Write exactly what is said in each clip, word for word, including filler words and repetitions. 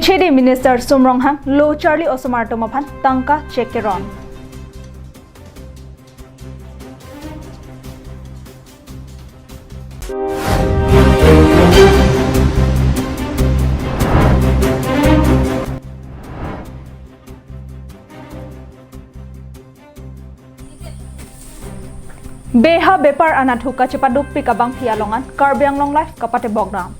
H A D Minister Sum Ronghang lo kacharli osomar atum aphan tangka cheque keron. Beha bepar anatthu kachepadukpik abangpi along an Karbi Anglong Live kapatebok dam.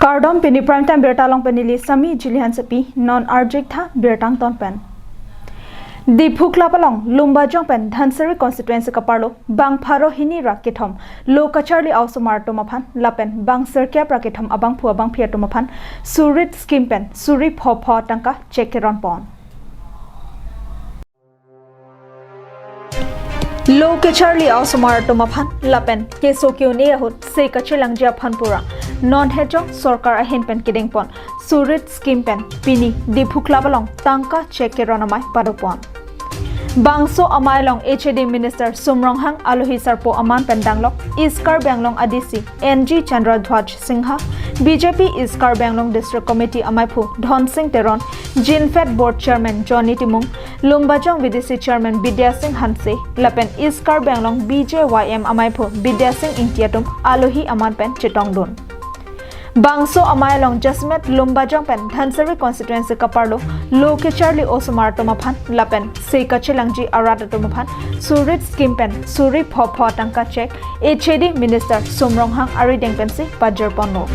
Kardom, pini Prime Time birta along pen neli Sami Jili Hansepi, non arjik tha birta angton pen. Diphu Club along Lumbajong pen Dhansiri constituency kaparlo bang pharo hini ra kethom lo kacharli osomar atum aphan lapen bang sirkep ra kethom abangphu abangpi atum aphan Surit scheme pen suri pho pho tangka cheque keron pon. Lo kacharli osomar atum aphan lapen keso ke-un-e ahut se kachelangji aphan pura non hejong sorkar ahin pen kedeng pon Surit scheme pen pini Diphu Club along tangka cheque keron amei padopon. Bangso amei along H A D Minister Sum Ronghang, alohi sarpo aman pen danglok East Karbi Anglong A D C N G Chandra Dhwaj Singha, B J P East Karbi Anglong District Committee ameiphu Dhonsing Teron, Jinfed Board Chairman Johnny Timung, Lumbajong V D C Chairman Bidya Sing Hanse, lapen East Karbi Anglong B J Y M ameiphu Bidya Sing Ingti atum alohi aman pen chetongdun. Bangso amei along jasemet Lumbajong pen Dhansiri constituency kaparlo lo kacharli osomar atum aphan lapen se kachelangji arat atum aphan Surit scheme pen suri pho pho tangka cheque H A D Minister Sum Ronghang arideng pensi pajirponlo.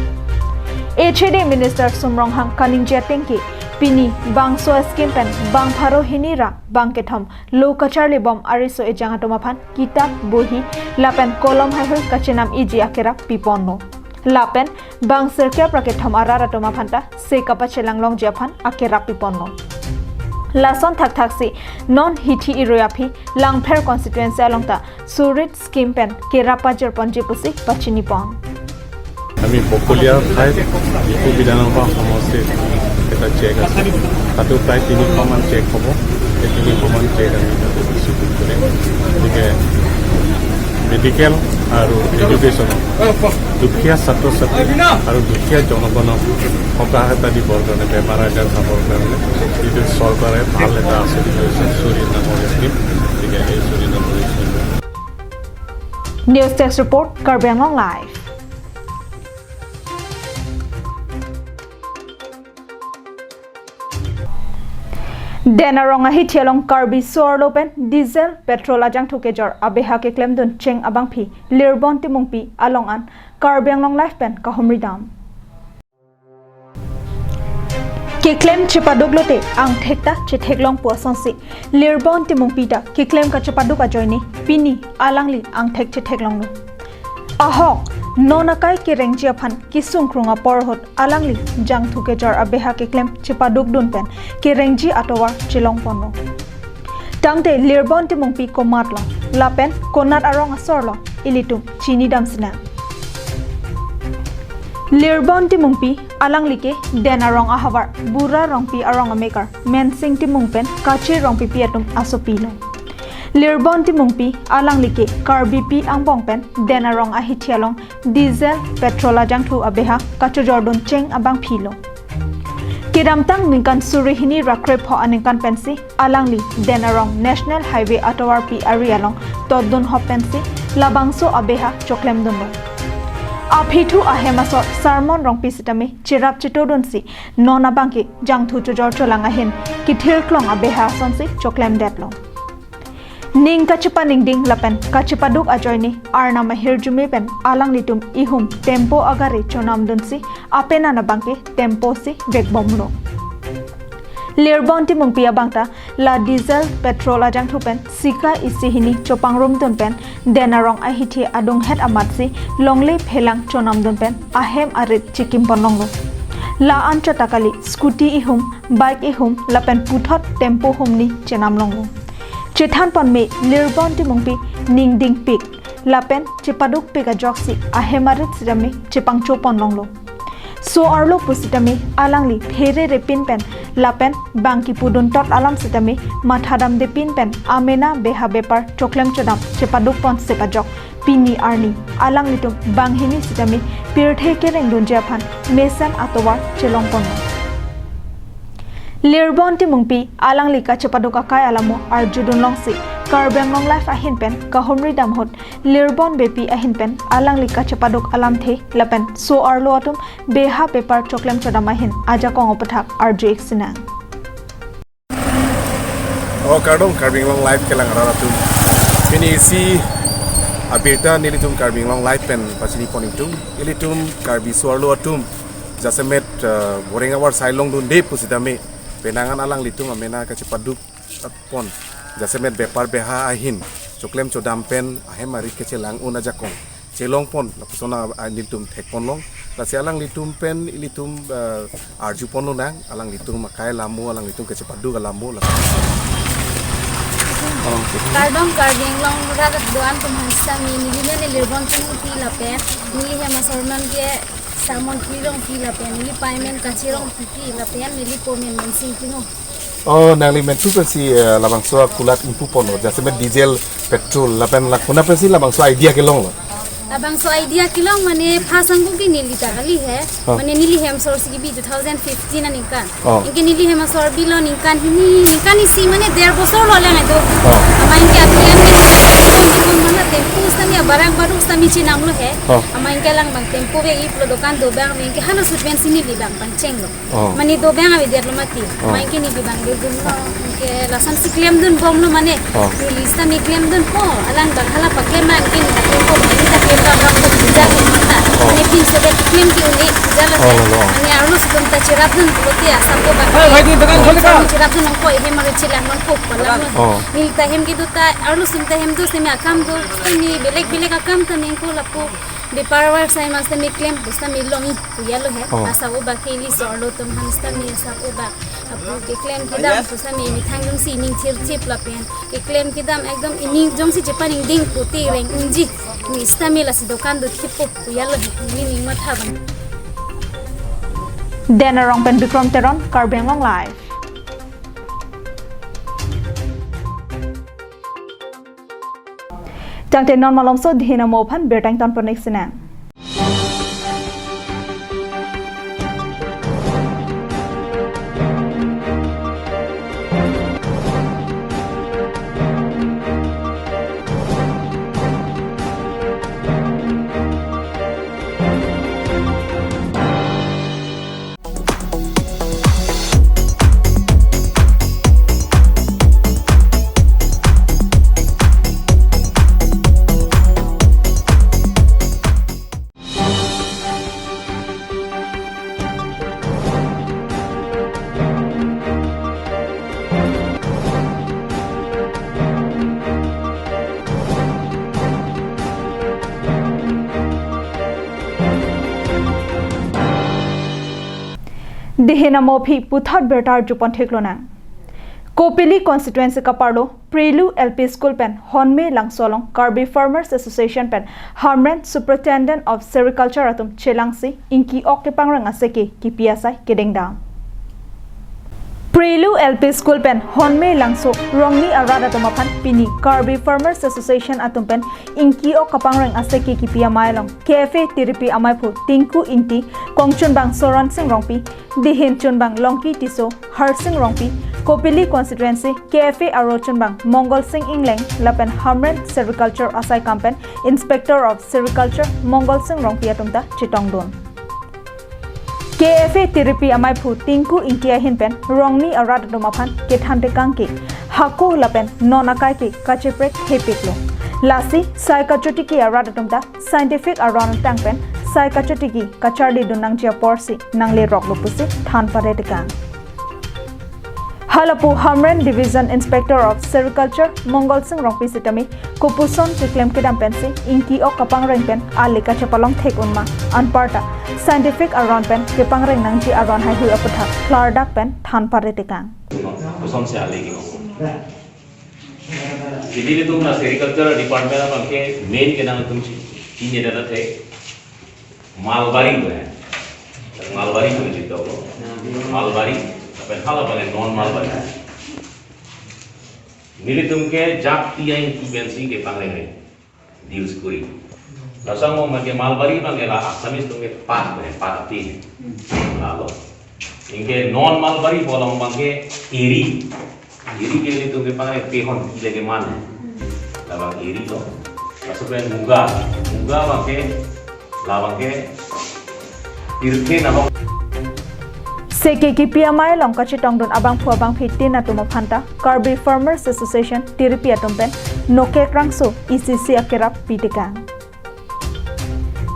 H A D Minister Sum Ronghang kaningje ateng ke pini bangso scheme pen bang pharo hini ra bang kethom lo kacharli bom ariso ejang atum aphan kitap, bohi lapen kolom haihui kachenam iji akerap piponlo. Lapen bang sirkep ra kethom arat atum aphan ta se kapachelang longji aphan akerap piponlo. Lason thakthak si non hithi irui aphi Langpher constituency along ta Surit scheme pen kerap pajirponji pusi pachinipon. আমি বকলীয়া ঠাইত ডিফু বিধানসভা সমষ্টিত এটা চেক আছে, তাতো প্ৰায় তিনিশ মান চেক হ'ব। এই তিনিশ মান চেক আমি তাতে ডিষ্ট্ৰিবিউট কৰিম। গতিকে মেডিকেল আৰু এডুকেশ্যন, দুখীয়া ছাত্ৰ ছাত্ৰী আৰু দুখীয়া জনগণক সকাহ এটা দিবৰ কাৰণে, বেমাৰ আজাৰ চাবৰ কাৰণে যিটো চৰকাৰে ভাল এটা আঁচনি লৈছে, চুৰি নামৰ স্কিম, গতিকে এই চুৰি নামৰ scheme News Desk Report, Karbi Anglong Live. Den arong ahithi along Karbi so-arlo pen diesel, petrol ajangthu kejor abeha keklemdun cheng abangpi Lirbon Timungpi along an Karbi Anglong Live pen kahumri dam. Keklem chepaduk lote angthek ta chetheklong pu asonsi Lirbon Timungpi ta keklem kachepaduk ajoine pini alangli angthek chetheklonglo. Ahok, non akai kerengji aphan kesung krung apor ahut alangli jangthu kejor abeha keklem chepadukdun pen kerengji atovar chelongponlo. Tangte Lirbon Timungpi komatlo lapen konat arong asorlo, ilitum chinidam sinang. Lirbon Timungpi alangli ke Den arong ahavar Bura Rongpi arong amekar Mensing Timung pen Kache Rongpipi atum asopilo. Lirbon Timungpi alangli ke Karbipi angbong pen Den arong ahithi along diesel, petrol ajangthu abeha kachojordun cheng abangpilo. Kedamtang ningkan suri hini ra krepho aningkan pensi alangli Den arong National Highway atovarpi ari along totdun hop pensi labangso abeha choklemdunlo. Aphithu ahem asor Sarmon Rongpi sitame cherap chetodunsi non abangke jangthu chojor cholang ahin kethirklong abeha asonsi choklemdetlo. Ning kachepaningding lapen kachepaduk ajoine Arnam ahirjume pen alanglitum ihum tempo agari chonamdunsi apenan abangke tempo si vekbomlo. Lirbon Timungpi abangta la diesel, petrol ajangthu pen sika isi hini chopangrumdun pen Den arong ahithi adunghet amatsi longle phelang chonamdun pen ahem arit chekimponlonglo. La-an chot ta kali, scooty ihum, bike ihum lapen puthot tempo humni chenamlonglo. Chethanpon me Lirbon Timungpi ningdingpik lapen chepadukpik ajoksi ahem arit sitame chepangchoponlonglo. So-arlo pusitame alangli phererepin pen lapen bang kipuduntot alam sitame mathadamdepin pen amena beha bepar choklem chodam chepadukpon sep ajok pini arni alanglitum banghini sitame pirthe kerengdunji aphan mesen atovar chelongpon. Lirbon Timungpi alangli kachepaduk akai alamo arjudunlongsi Karbi Anglong Live ahin pen kahumri dam ahut Lirbon Beypi ahin pen alangli kachepaduk alamthe lapen so-arlo atum beha bepar choklem chodam ahin ajakong aputhak arju-ik sinang. O kardom Karbi Anglong Live kelang arat atum. Pini isi abirta nelitum Karbi Anglong Live pen pachinipon ingtung. Ilitum Karbi so-arlo atum jasemet, eh, boreng avar sai longdunde pusitame penang an alanglitum amena kachepaduk pon jasemet bepar beha ahin choklem chodam pen ahem arit kechelang un ajakong chelongpon lapuson a, a, nelitum thekponlong. Lasi alanglitum pen ilitum, eh, arjuponlonang, alanglitum akai alamo, alanglitum kachepaduk alamo la. Oh, okay. Kardom Karbi Anglong arat do-an atum aphan sitame neli men Lirbon Timungpi lapen neli hem asor non ke Samon Pi Rongpi lapen neli pei men Kachi Rongpi lapen neli po men Mensing Timung. Oh, nangli men tu pensi, eh, labangso akulat ingpuponlo, jasemet diesel, petrol, lapen la konat pensi labangso idea kelonglo. Labangso idea kelong mane phasang buki neli ta kali he. Oh. Mane neli hem asor si kebi two thousand fifteen aningkan. Oh. Anke neli hem asor bilo ningkan hini, ningkan isi mane der bosor lo lang itu. Oh. Amat anke api yang ni, mana tempo sitame barang baru sitame chinamlo he. Oh. Amat anke lang abang tempo be iplo dokan do abang anke halaso ahut pensi neli abang pangchenglo. Oh. Mane do abang avedetlo mati. Oh. Amat anke neli abang dodunlo. Anke lasonsi klemdunbomlo mane. Oh. Neli sitame klemdun ho. Alang abang hala paklem anke neli paklem ko mane ta klem abang ko bijak mata. Oh. Mane pinso det klem ke un-e bijak la. Oh, lo, lo. Mane arlo atum ta cherapdun pulote asap ko abang. Hai, hai, di dokan khole ka? Cherapdun nangkok hem arit chelang nangkok palang. Oh. Neli ta hem kedo ta arlo atum ta hem do sitame akam do sitame belek belek akam ta nangkok lapu. Bepar avar sai mas sitame klem pu sitame long-i pu ya lo he. Oh. Asap obak ke ili so-arlo atum aphan sitame asap obak. Apu keklem kedam pu sitame methang jongsi ining thirthip lapen keklem kedam ekdom ining jongsi chepaningding pute reng unji. Ni sitame lasi dokan do thipo pu ya lo he. Neli ning matha abang. Dena Rong pen Bikram Teron, Karbi Anglong Live. Tangte non malomso dihin amo aphan birta ingtonpon-ik sinang. Dihin amo aphi puthot birta arjupon theklonang. Kopili constituency kaparlo Prelu L P School pen Honme Langso along Karbi Farmers Association pen Hamren Superintendent of Sericulture atum chelangsi ingki-ok kepangreng aseke kipi asai kedengdam. Prelu L P School pen Honme Langso Rongni arat atum aphan pini Karbi Farmers Association atum pen ingki-ok kepangreng aseke kipi amei along K F A tiripi ameiphu Tinku Ingti, kongchunbang Soron Sing Rongpi, dihin chunbang Longki Tisso, Harsing Rongpi, Kopili constituency K F A aro chunbang Mongol Sing Ingleng lapen Hamren Sericulture asaikam pen Inspector of Sericulture Mongol Sing Rongpi atum ta chetongdun. K F A tiripi ameiphu Tinku Ingti ahin pen Rongni arat atum aphan kethan tekang ke hako lapen non akai ke kacheprek hepiklo. Lasi sai kachotiki arat atum ta scientific aron tang pen sai kachotiki kacharlidun nangji aporsi nangleroklo pusi than pare tekang. Halapu Hamren Division Inspector of Sericulture Mongol Sing Rongpi sitame kopuson keklem kedam pensi ingki-ok kepangreng pen ale kachepalong thek unma, anparta scientific aron pen kepangreng nangji aron haihui aputhak klardak pen than pare tekang. Koson se ale ke ko. Jadi itu na sericulture department abang ke main ke nangtum si, ini adalah teh Malbari pu hai. Malbari pu hai jito. Malbari, lapen hala abang non Malbari. Nelitum ke jat tiang tu pensi kepangreng. Deals kuri. Laso angbong abangke mulberry abangke la Assamese atum ke pat, eh, pat ati. Lalo. Anke non mulberry pu along abangke eri. Eri ke ilitum ke pare pehon ile ke man. Labang eri lo. Laso pen muga. Muga abangke, labang ke tirthe nabang. Seke kipi amei along kachetongdun abangphu abangphi tin atum aphanta Karbi Farmers Association Tiripi atum pen Nokekrangso E C C akerap pitekang.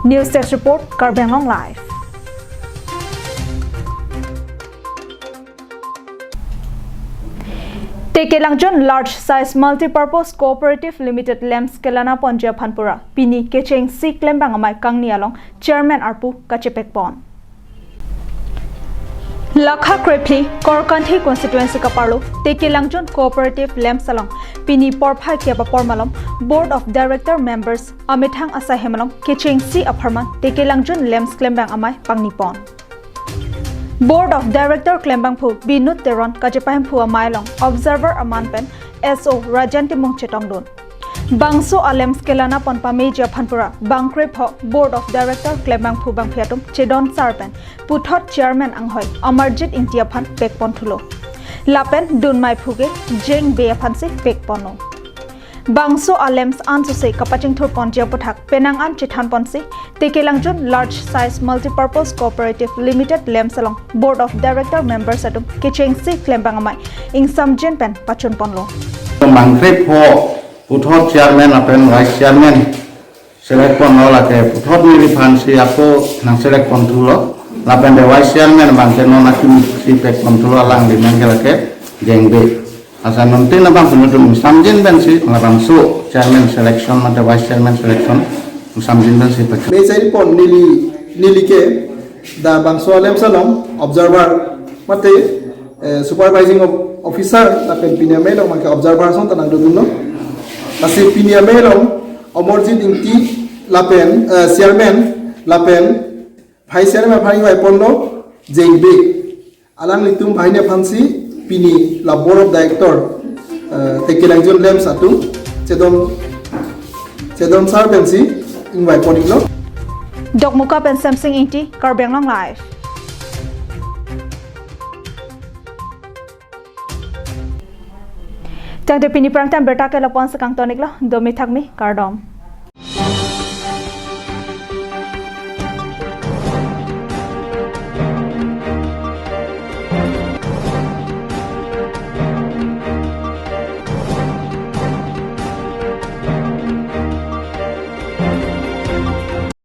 News Desk Report, Karbi Anglong Live. Tekelangjun Large Size Multipurpose Cooperative Limited LAMPS kelana ponji aphan pura pini kechengsi klembang amei kangni along Chairman arpu kachepekpon. Lakha krephli Korkanthi constituency kaparlo Tekelangjun Cooperative LAMPS along pini porphai kep apor malom Board of Director members amethang asai hem along kechengsi apharman Tekelangjun LAMPS klembang amei pangnipon. Board of Director klembangphu Binod Teron kachepahemphu amei along observer aman pen S O Rajan Timung chetongdun. Bangso a-LAMPS kelana pon pameji aphan pura bangkrepho Board of Director klembangphu bangphi atum chedonsar pen puthot Chairman anghoi Amarjit Ingti aphan pekpon thulo. Lapen dunmai phu ke Jeng Bey aphansi pekponlo. Bangso a-LAMPS ansose kapachingthur ponji aputhak penang an chethan ponsi Tekelangjun Large Size Multipurpose Cooperative Limited LAMPS along Board of Director members atum kechengsi klembang amei ingsamjin pen pachun ponlo. Bangkrepho puthot Chairman lapen Vice Chairman select ponlo, lake puthot neliphansi ako nang select pon thulo. Lapen the Vice Chairman abangke non akimi si pekpon thulo, alangli amen ke lake Jeng Bey. Asa non tin abang puno tum ingsamjin pensi labangso Chairman selection mate Vice Chairman selection ingsamjin pensi pek. Mei seri pon neli, neli ke dak bangso a-LAMPS along observer mate, eh, supervising of-, officer lapen pini amei along abangke observer ason ta nangdodunlo. Lasi pini amei along Amarjit Ingti lapen, eh, Chairman lapen Vice Chairman aphan ingvaiponlo Jeng Bey. Alanglitum banghini aphansi pini la Board of Director, eh, Tekelangjun LAMPS atum chedon, chedonsar pensi ingvaipon-iklo. Dokmoka pen Samsing Ingti, Karbi Anglong Live. Tangte pini prime time abirta ke lapu-an si kangton-iklo, domi thakmi, kardom.